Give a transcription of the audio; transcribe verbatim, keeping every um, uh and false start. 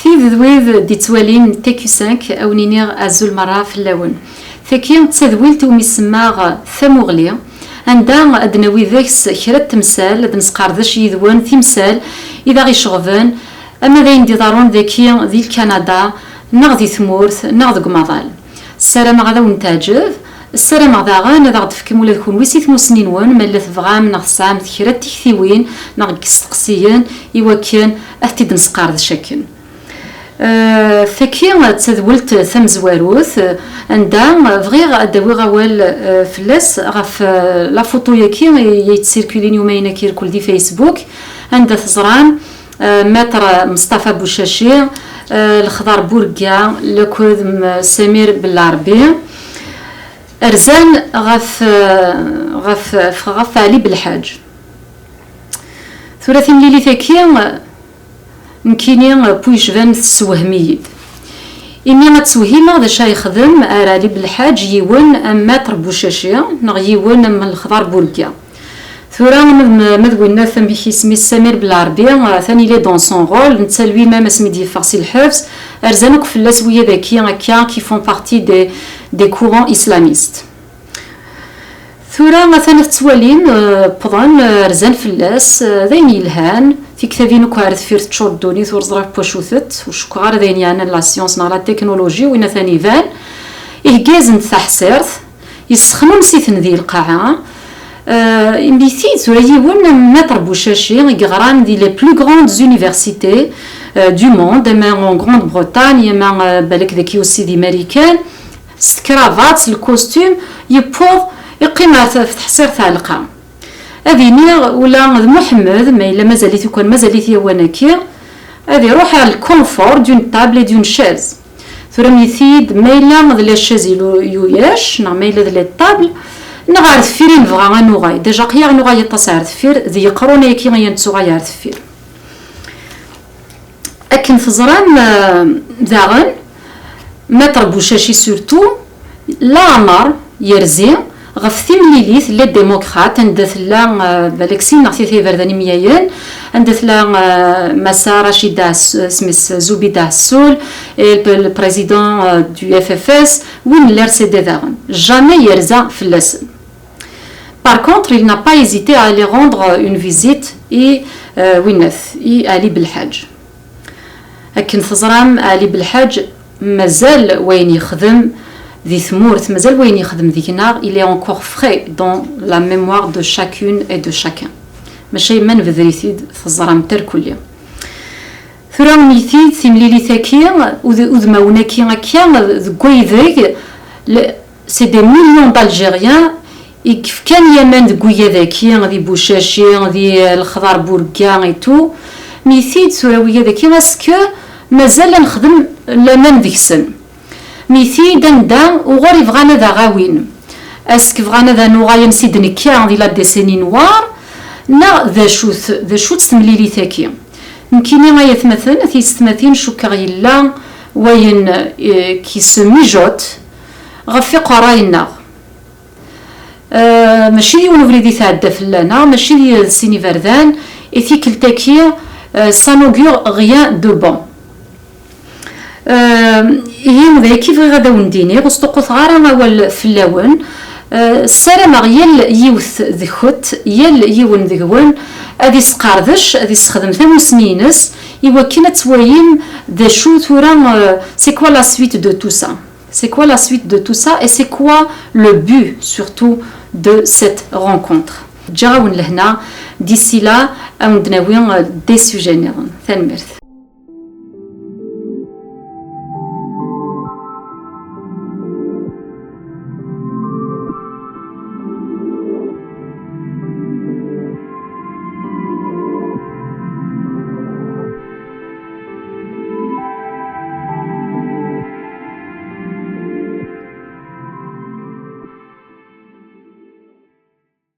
Tid d wid d-ittwalin T Q cinq, a wen-iniɣ azul merra fell-awen. Tagi d tadwilt umi semmaɣ Tamuɣli, anda ad d-nawi deg-s kra n temsal, ad nesqerdec yid-wen timsal i d aɣ-iceɣben, ama d ayen d-iḍerrun daki di Lkanada, neɣ di tmurt, neɣ deg umaḍal. Ssarameɣ ad awen-teɛǧeb. Ssarameɣ daɣen ad aɣ-d-tefkem ula d kunwi si tmussni-nwen, ma yella tebɣam neɣ tesɛam kra n tiktiwin neɣ n yisteqsiyen i wakken ad t-id-nesqerdec akken. Eh, tagi d tadwelt tamezwarut, eh, anda bɣiɣ ad d-awiɣ awal, eh, fell-as ɣef, eh, la photo-yaki i, i yettcirculin yumayen-agi irkul di Facebook, anda teẓram, eh, Maître Mustafa Bouchachi, eh, Lexḍar Bourguia, lakked m-, Samir Bellarbi, rzan ɣef, eh, ɣef, ɣef, ɣef Ali Belḥaǧ. Tura timlilit-agi, nekkini, eh, pu yecban tessewhem-iyi-d. Imi ad tewhimeɣ d acu ay yexdem ar Ali Belḥaǧ yiwen am Maître Bouchachi neɣ yiwen am Lexḍar Bourguia. Tura, ma d, ma d winna, amek isem-is, Samir Belɛerbi, atan il est dans son rôle, netta lui-même asmi d-yeffeɣ si lḥebs, rzan akk fell-as wiyaḍ-agi akka qui font partie des, des courants islamistes. Tura, atan ad tettwalim, eh, wwḍen, eh, rzan fell-as, eh, d ayen yelhan, tiktabin akk ar deffir teččur ddunit, ur ẓriɣ n wacu-tent, ur cukkeɣ ara d ayen yeɛnan la science neɣ la technologie, win atan iban, ihegga-asen-d taḥṣirt, yessexnunes-iten di lqaɛa. Euh, imi tid tura yiwen am Maître Bouchachi i yeɣran di les plus grandes universités, euh, du monde, ama en Grande-Bretagne, ama, euh, balak daki aussi di Marikan, s tekravat, s lkustum, yewweḍ, iqqim ɣef teḥṣirt tɛelqa. Ad iniɣ ula d Muḥemmed, ma yella mazal-it ukan, mazal-it yawan-agi, ad iruḥ ar le confort d'une table et d'une chaise. Tura mi tid, ma yella d la chaise i lu-, yuyac, neɣ ma yella d la table, neɣ ar deffir i nebɣa ad nuɣal. Déjà aql-aɣ nuɣal aṭas ar deffir, d yeqrun ayagi i nettuɣal ar deffir. Akken teẓram, eh, daɣen, Maître Bouchachi surtout, leɛmer yerzi ɣef timlilit les démocrates, anda tella, eh, balak sin neɣ tlata iberdan imyayen, anda tella, eh, Massa Rachida As-, isem-is Zoubida Assoul, et le, le président, eh, du F F S, win n l'R C D daɣen. Jamais yerza fell-asen. Par contre, il n'a pas hésité à aller rendre une visite i, eh, winna-t, i Ali Belḥaǧ. Akken teẓram, Ali Belḥaǧ mazal wayen yexdem di tmurt, mazal wayen yexdem deg-neɣ, il est encore frais dans la mémoire de chacune et de chacun. Maca yemma nebder-it-id, teẓram-t irkelli. Tura mi tid timlilit-agi, ud-, udmawen-agi akka, deg waydeg, le-, c'est des millions d'Algériens i yefkan laman deg wiyaḍ-agi, di Bouchachi, di, eh, Lexḍar Bourguia et tout. Mi tid tura wiyaḍ-agi, est-ce que mazal ad nexdem laman deg-sen? Mi tid anda uɣur i bɣan ad aɣ-awin? Est-ce que bɣan ad nuɣal ansi d-nekka di la décennie noire? Neɣ d acu-t, d acu-tt temlilit-agi? Nekkini, ay atmaten, a tiyessetmatin, cukkeɣ yella wayen, eh, qui se mijote ɣef iqerray-nneɣ. Eh, mačči d yiwen ubrid i tɛedda fell-aneɣ, mačči d sin iberdan, i tikkelt-agi, eh, ça n'augure rien de bon. Eh, ihi, d ayagi bɣiɣ ad awen-d-iniɣ, ur sṭuqquteɣ ara awal fell-awen. Eh, ssarameɣ yal yiwet deg-kent, yal yiwen deg-wen, ad isqerdec, ad issexdem tamussni-ines, i wakken ad twalim d acu tura, eh, c'est quoi la suite de tout ça? C'est quoi la suite de tout ça et c'est quoi le but surtout de cette rencontre? Ǧǧiɣ-awen lehna, d'ici là, ad wen-d-nawi, euh, des sujets nniḍen. Tanemmirt.